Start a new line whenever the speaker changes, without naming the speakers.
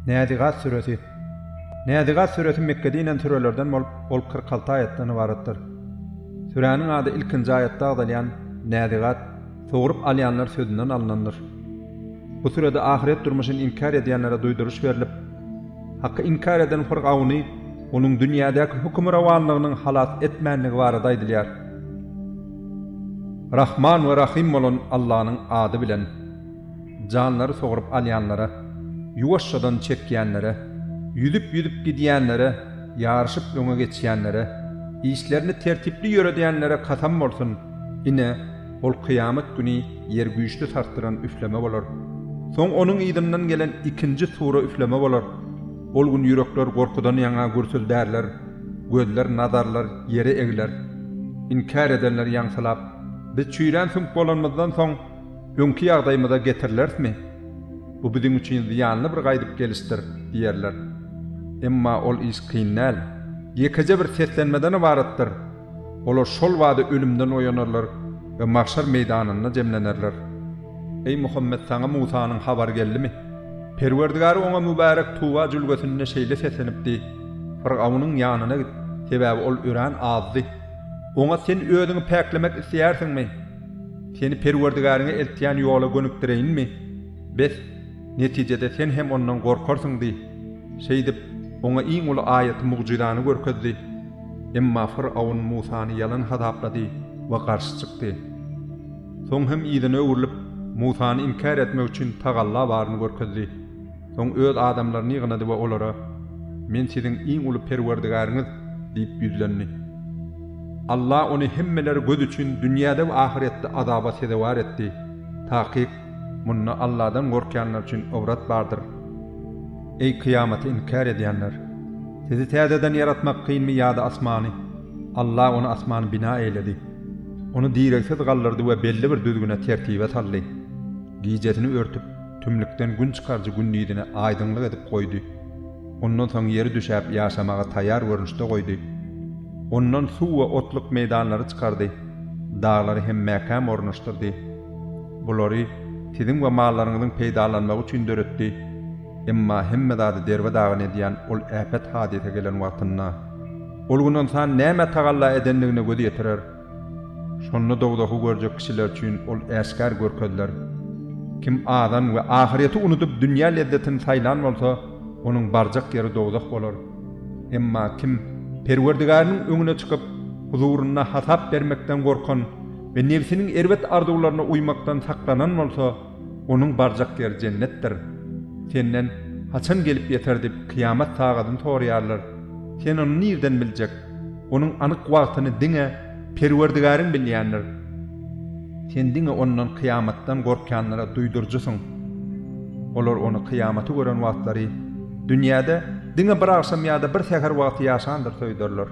Näzigat süresi Näzigat süresi Mekgede inen sürelerden bolup, ol 46 aýatdan ybaratdyr. Süräniň ady ilkinji aýatda agzalýan Näzigat, sogrup alýanlar sözünden alnandyr. Bu sürede ahyret durmuşyny inkär edýänlere duýduryş berlip, Haky inkär eden Fyrgawny onuň dünýädäki hökmürowanlygynyň halas etmändigi barada aýdylýar. Rahman we Rahym bolan Allanyň ady bilen, janlary sogrup alýanlara, ýuwaşjadan çekýänlere, ýüzüp-ýüzüp gidýänlere, ýaryşyp öňe geçýänlere, işlerini tertipli ýöredýänlere kasam bolsun, ine, ol kyýamat güni ýeri güýçli sarsdyran üfleme bolar. Soň onuň yzyndan gelen ikinji sura üfleme bolar. Ol gün ýürekler gorkudan ýaňa gürsüldärler, gözler, nazarlar ýere egler. Inkär edenler ýaňsylap, Biz çüýrän süňk bolanymyzdan soň, öňki ýagdaýymyza getirilerismi? Bu biziň üçin zyýanly bir gaýdyp gelişdir diýerler. Emma ol iş kyn däl. Ýekeje bir seslenmeden ybaratdyr. Olar şol bada ölümden oýanarlar we magşar meýdanynda jemlenerler. Eý, Muhammet, saňa Musanyň habary geldimi? Perwerdigary oňa mübärek Tuwa jülgesinde şeýle seslenipdi, Fyrgawnyň ýanyna git, sebäbi ol örän azdy. Oňa sen özüňi päklemek isleýärsiňmi? Seni Perwerdigäriňe eltýän ýola gönükdireýinmi? Bes, netijede sen hem ondan gorkarsyň diý. Şeýdip, oňa iň uly aýaty-mugjyzany görkezdi. Emma Fyrawn Musany ýalan hasaplady we garşy çykdy. Soň hem yzyna öwrülip, Musany inkär etmek üçin tagalla baryny görkezdi. Soň öz adamlaryny ýygnady we olara, Men siziň iň uly Perwerdigäriňiz diýip ýüzlendi. Allah ony hemmeler göz üçin dünýäde we ahyretde azaba sezewar etdi. Takyk, munda Allahdan gorkýanlar üçin ybrat bardyr. Eý, kyýamaty inkär edýänler! Sizi täzeden ýaratmak kynmy ýa-da asmany? Allah ony asmany bina eýledi. Ony diregsiz galdyrdy we belli bir düzgüne tertibe saldy. Gijesini örtüp, tümlükden gün çykaryjy gündizine aýdyňlyk edip goýdy. Ondan soň ýeri düşäp ýaşamaga taýýar görnüşde goýdy. Ondan suw we otluk meýdanlary çykardy. Daglary hem mäkäm ornaşdyrdy. Bulary siziň we mallaryňyzyň peýdalanmagy üçin döretdi. Emma hemme zady derbe-dagyn edýän ol äpet hadysa gelen wagtynda, ol gün ynsan nämä tagalla edendigine göz ýetirer. Şonda dowzahy görjek kişiler üçin ol äşgär görkeziler. Kim azan we ahyreti unudyp dünýä lezzetini saýlan bolsa, onuň barjak ýeri dowzah bolar. Emma kim Perwerdigäriniň öňüne çykyp, huzurynda hasap bermekden gorkan we nebsiniň erbet arzuwlaryna uýmakdan saklanan bolsa, onuň barjak ýeri jennetdir. Senden, Haçan gelip ýeter diýip kyýamat sagadyny soraýarlar. Sen ony nirden biljek? Onuň anyk wagtyny diňe Perwerdigäriň bilýändir. Sen diňe ondan kyýamatdan gorkýanlara duýduryjysyň. Olar ony kyýamaty gören wagtlary dünýäde diňe bir agşam ýa-da bir säher wagty ýaşandyrys öýderler.